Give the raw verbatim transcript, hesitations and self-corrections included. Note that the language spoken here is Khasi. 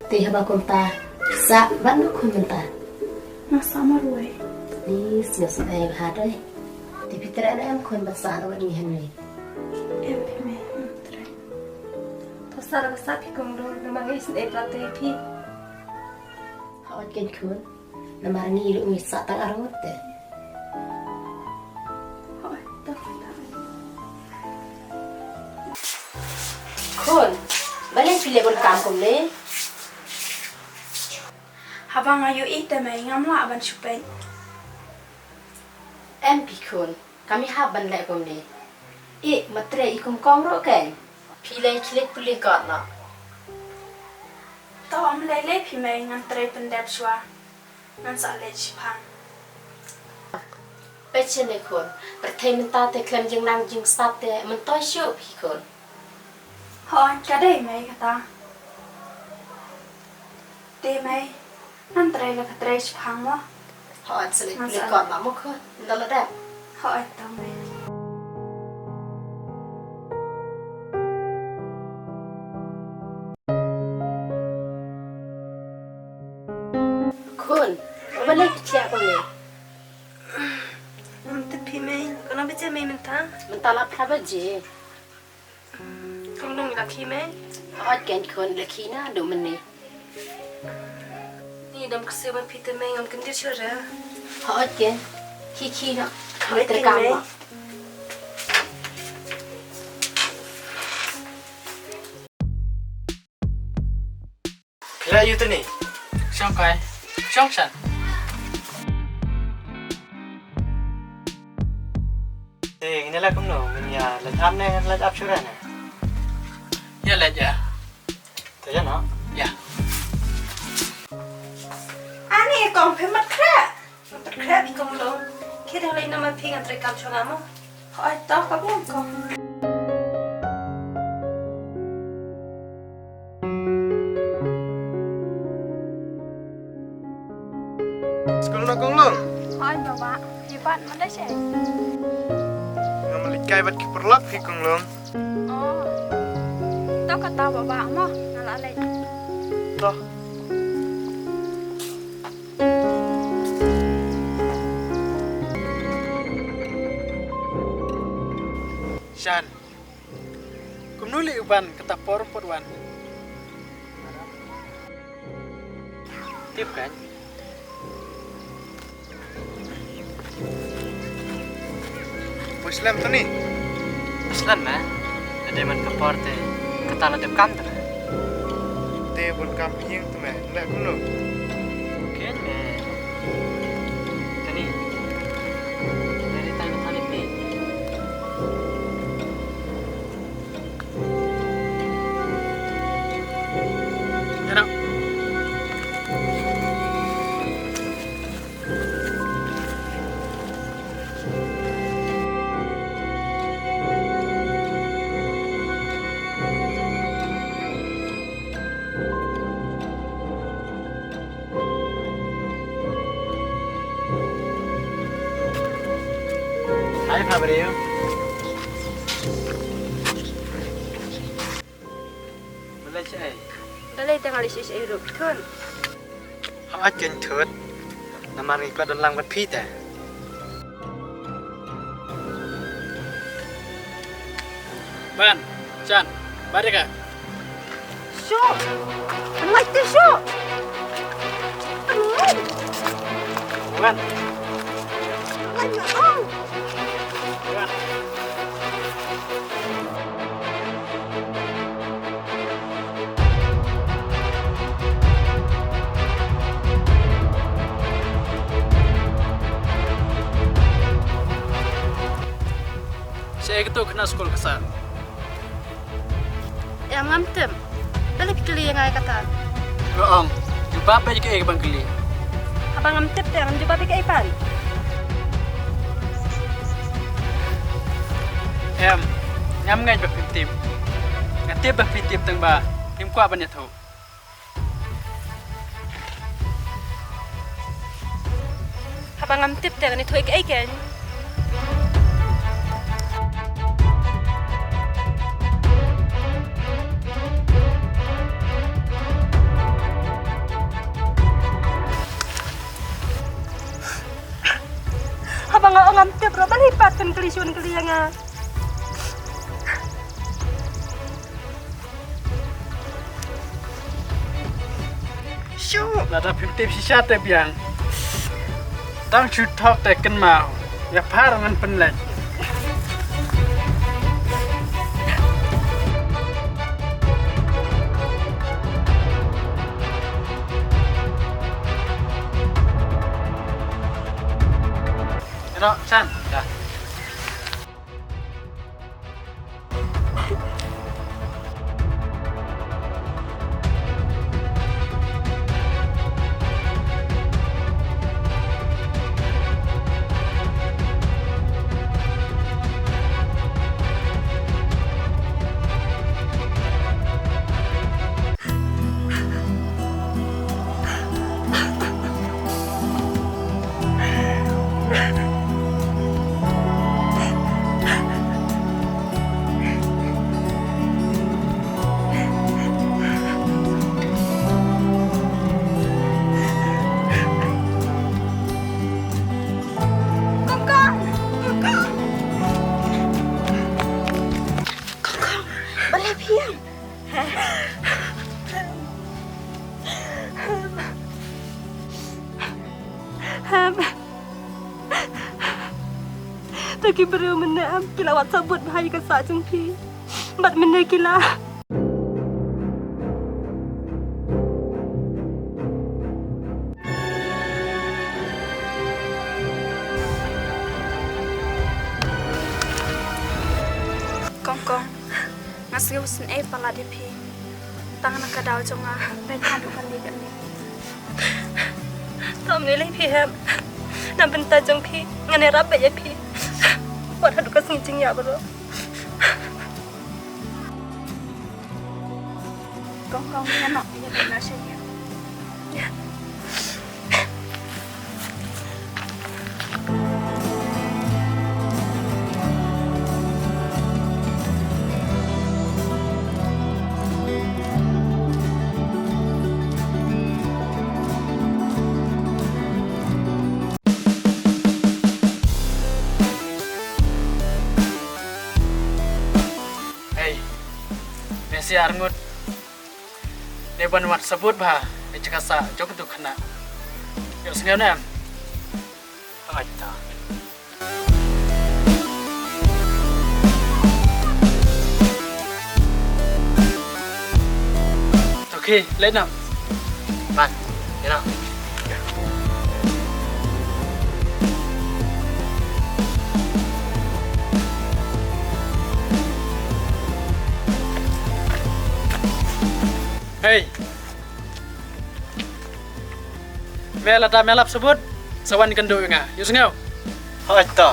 Te haba kumta, sah bad no khun mynta? Nga sah marwei. Ni sngewsih ei bha dei. Te phi treh ne em khun ban sah bad ngi hangne? Em phi mei, nga treh. To sah la sah phi kong Lung, namar nga isynei palat ïa phi. Hooid keiñ khun, namar ngi ruh ngi sah tang arngut te. Hooid, to. Khun, balei phi leh bun kam kumne? Haba nga ïohi te mei ngam lah ban shu peit. Em phi khun, kam ïahap ban leh kumne. Ïeh, ma trei i kum kong ruh keiñ. Phi leh khlieh pule kot noh. To ym lei lei phi mei, ngan trei pyndep shuwa. Ngan sa leit shipang. Peit shane khun, pyrthei mynta te khlem jingnang jingstad te myntoi shuh phi khun. Hooid, ka dei mei kata. Te mei, ngan trei la ka trei shipang mo. Hooid, sa leit pule kot ma mo khun. Nda la dep. Hooid, to mei. Khun, balei phi thiah kumne? Ngam tip phi mei, katno baje mei mynta? Mynta la phra baje. Kong Lung la khie mei? Hooid keiñ khun, la khie naduh mynne. Ni dam ksiew ban phi te mei, ngam kyndit shuh re. Hooid keiñ. Khie khie noh. Hooid keiñ mei. Phi la ïohi te ni? Shong kai. Shong shan. Te ngin ïa leh kumno? Ngin ïa leit ap ne ngin leit ap shuh re ne? Ïa leit ïa. Te ïa noh. Ïa. Ani kong phi mat khreh. Mat khreh phi kong Lung. Khie dang leit noh ma phi ngan trei kam shuwa mo. Hooid to ka biang kong. Skul noh kong Lung. Hooid baba. Phi pat ma leit shaei? Nga ma leit kai bad ki paralok phi kong Lung. Oh. To kata baba mo, nga la leit. To. Shan. Kumno leh u Ban kata por ym pat wan? Tip kan? Poi slem to ni. Slem ma. Lada man ka por te kata la dep kam te. Te bun kam ïing te me. Leh kumno? Ken me. Kani. Dari tang tang ni. Hai, Fabrio. Balei shaei? Balei tang lei shaei ruh thun. Ha ken thun. Namar ngi kwah don lang bad phi te. Ban, Chan, bad ka. Shu. Ngai te shu. Ngai. Ban. Ngai ma ong. Ban. Shaei kato khynnah skul ka sah? Em, ngam tip. Balei phi kylli ïa nga ïa kata? Nga ong, jubab beit kaei kaban kylli. Haba ngam tip te, ngam jubab ïa kaei pat? Em, ngam ngeit ba phim tip. Nga tip ba phi tip tang ba phim kwah ban ïathuh. Haba ngam tip te ngan ïathuh ïa kaei kein? Nga ong ngam tip ruh, balei pat phin kylli shuh kylli ïa nga. Shu, lada phim tip shisha te biang. Tang shu thok te kynmaw. Ïa phar ngan pynleit. Ino, San. Da. Kong Kong! Kong Kong! Kong Kong! Balei phi ïam? Hem. Te ki briew mynne em ki la wad sabut bha ïa ka sah jong phi. Bad mynne ki la. Kong Kong, nga sngew sngewsih palat ïa phi. Tang na ka daw jong nga, bad haduh kane kane. Tang ne lei phi hem. Na bynta jong phi, ngan ïarap beit ïa phi. Wat haduh ka sngi jingïap baroh. Kong Kong, ïa noh, ïa noh, na sha ïa. Hei, me sha arngut. Ne ban wad sabut bha ïa ka sah jong ka dukhynnah. Ïohsngew ne em? Hooid to. Okay, leit noh. Ban, ïa noh. Hei. Me lada me lap sabut, sa wan kynduh ïa nga. Ïohsngew? Hooid to.